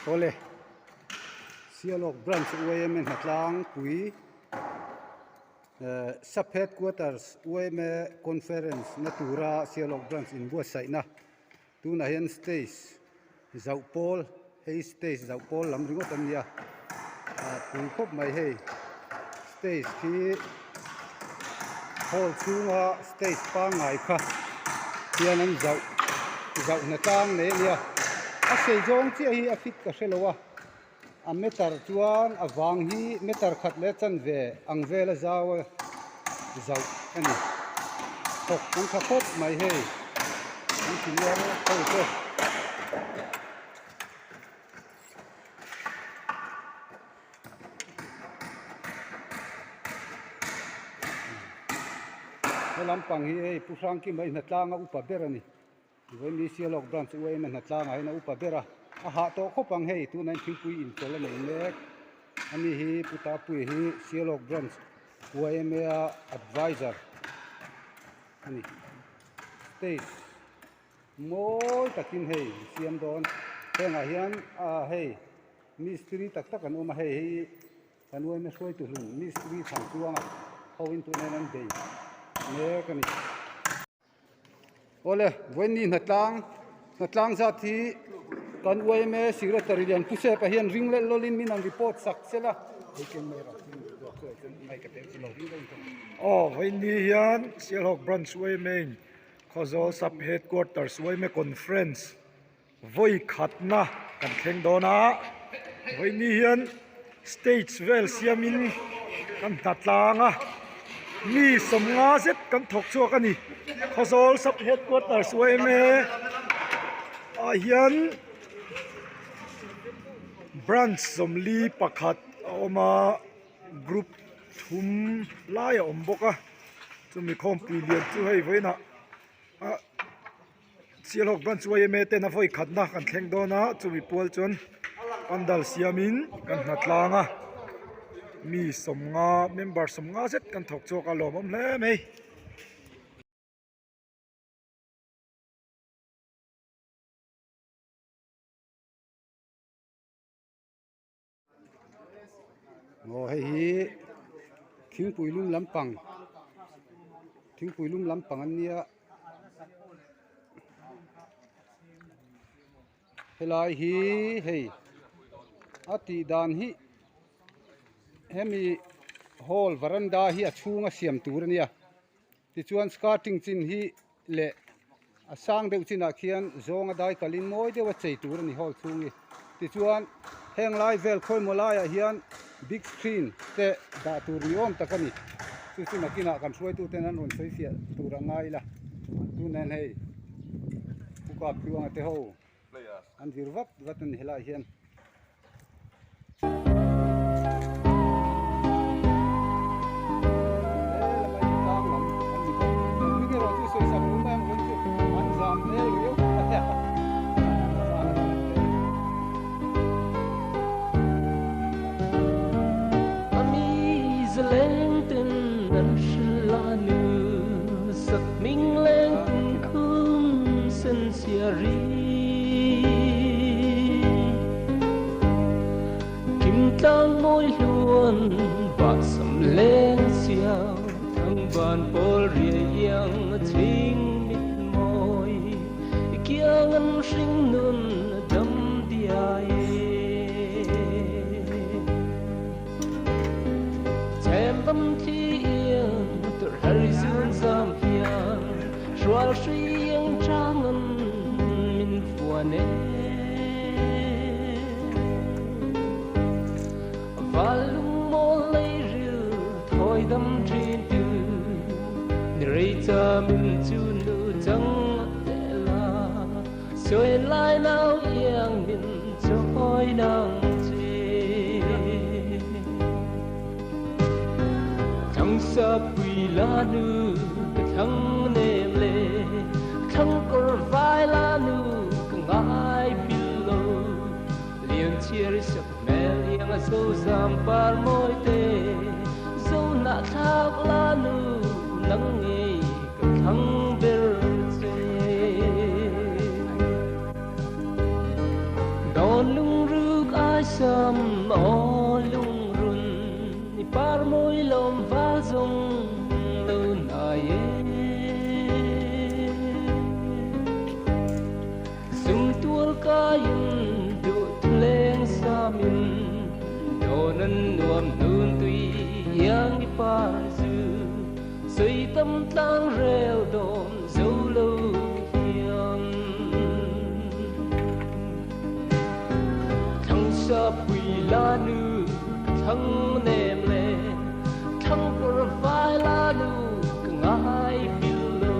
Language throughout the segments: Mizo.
Awle Sialawk branch yma hnatlangpui eh sub headquarters yma conference na tura Sialawk branch inbuatsaihna tunah hian stage zauh pawl hei stage zauh pawl lam ringawt an nia ah pui khawp mai hei stage khi hall chhunga stage pangngai kha hian an zauh zauh hna tlang nei a nia a sei zawng chiah hi a fit ka hrelo a a meter chuan a vang hi meter khat leh chanve ang vela zau a zauh a ni thawk an tha khawp mai hei engineer ho te. He lampang hi hei Pu Hrangkima hi hnatlanga upa ber a ni. Vawiin Sialawk branch UAM a hnatlangah hian a upa ber a, a hah tawh khawp ang hei tunah hian thingpui inchawlh a nei mek. Ani hi Pu Tapuia hi Sialawk branch YMA a advisor a ni. Stage mawi takin hei siam dawn hengah hian ah hei mistiri tak tak an awm a hei hi kan uaina hruaitu hlun mistiri thlan chuanga ho in tunah hian an bei mek a ni. Awle vawiin hnatlang hnatlang zat hi kan yma secretary lian pu Sepa hian ring leh lawlin min an report sak sel a. Aw vawiin ni hian Sialhawk branch yma in Khawzawl sub headquarters yma conference Vawi khatna kan thleng dawn a, vawini hian stage vel siamin kan hna tlang a, mi sawmnga zet kan thawk chhuak a ni. Khawzawl sub headquarters yma ah hian branch sawmli pakhat a awm a, group thum lai a awm bawk a, chumi khawmpui lian chu hei vawiinah ah. Sialhawk branch yma ten a vawi khatna kan thleng dawn a chumi pual chuan pandal siamin kan hna tlang a mi sawmnga member sawmnga zet kan thawk chhuak a lawmawm hle mai. Aw hei hi thingpui lum lampang thingpui lum lampang an nia helai hi hei a tih dan hi hemi hall varanda hi a chhunga siam tur a nia tichuan skirting chin hi leh a sang deuh chinah khian zawnga dai kalin mawi deuh a chei tur a ni hall chhung hi tichuan heng lai vel khawimaw laiah hian big screen te dah tur ni awm tak a ni chu chu nakinah kan hruaitu ten an rawn sawi fiah tur a ngai ila tunah hian hei pu kap tluanga te ho an vir vat vat a ni helaiah hian. sawm val zawng lo hnai e. Sumtual kaiin duh thuleng samin dawn an nuam hnun tui iang i par zu sawi tam tlang rel dawn zo lo hian. Thlang sa pui la nu ka thlang nem le thlang kawr vai la nu ka ngai pil lo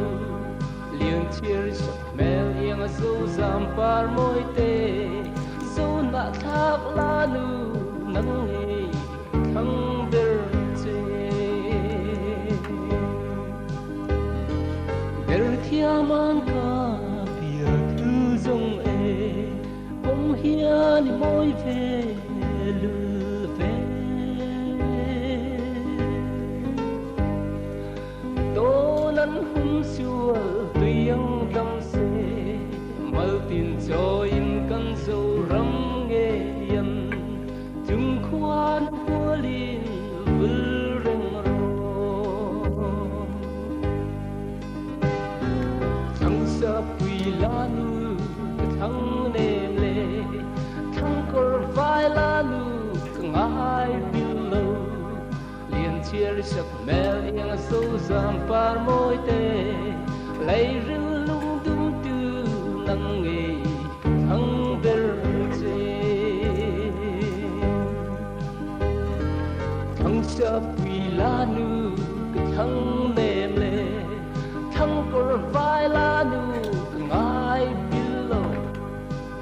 lian chhiar sak hmel iang a zo zam par mawi te zo nah thlak la nu nang ngei thlang ber che. Ber thiam an ka bia thu zawng e pawm hian i mawi ve lul ve. Tawn an hum sual tui ang dam se mal tin chawiin kan Zoram ngei an chung khuan hualin vul reng rawh. Thlang sa pui la nu ka thlang nem le thlang kawr vai la nu ka ngai bil lo lian chhiar sak hmel iang a zo zam par mawi te lei ril lung dum tu nang ngei thlang ber che. Thlang sa pui la nu ka thlang nem le thlang kawr vai la nu ka ngai bil lo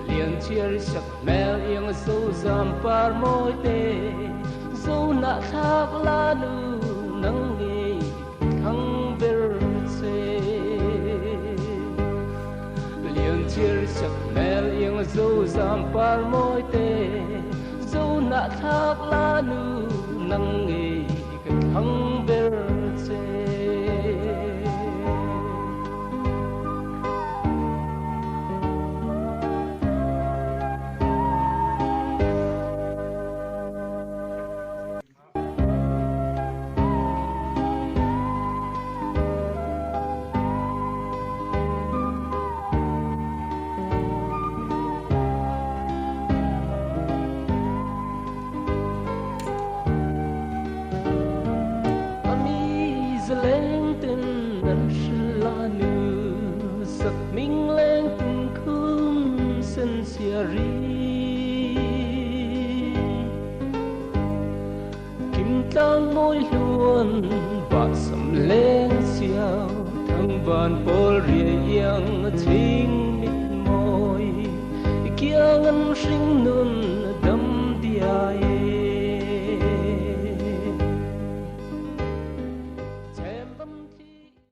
lian chhiar sak hmel iang a zo zam par mawi te zo nah thlak la nu nang ngei thlang ber che. Lian chhiar sak hmel iang a zo zam par mawi te zo nah thlak la nu nang ngei ka thlang ber che. A mi zaleng ten an hrilh la nu sak hming leng tin khum sen sia ri. Kim tlang mawi hluan bah sam leng siau thang van pawl ria iang a chhing mit mawi kiang an hring nun.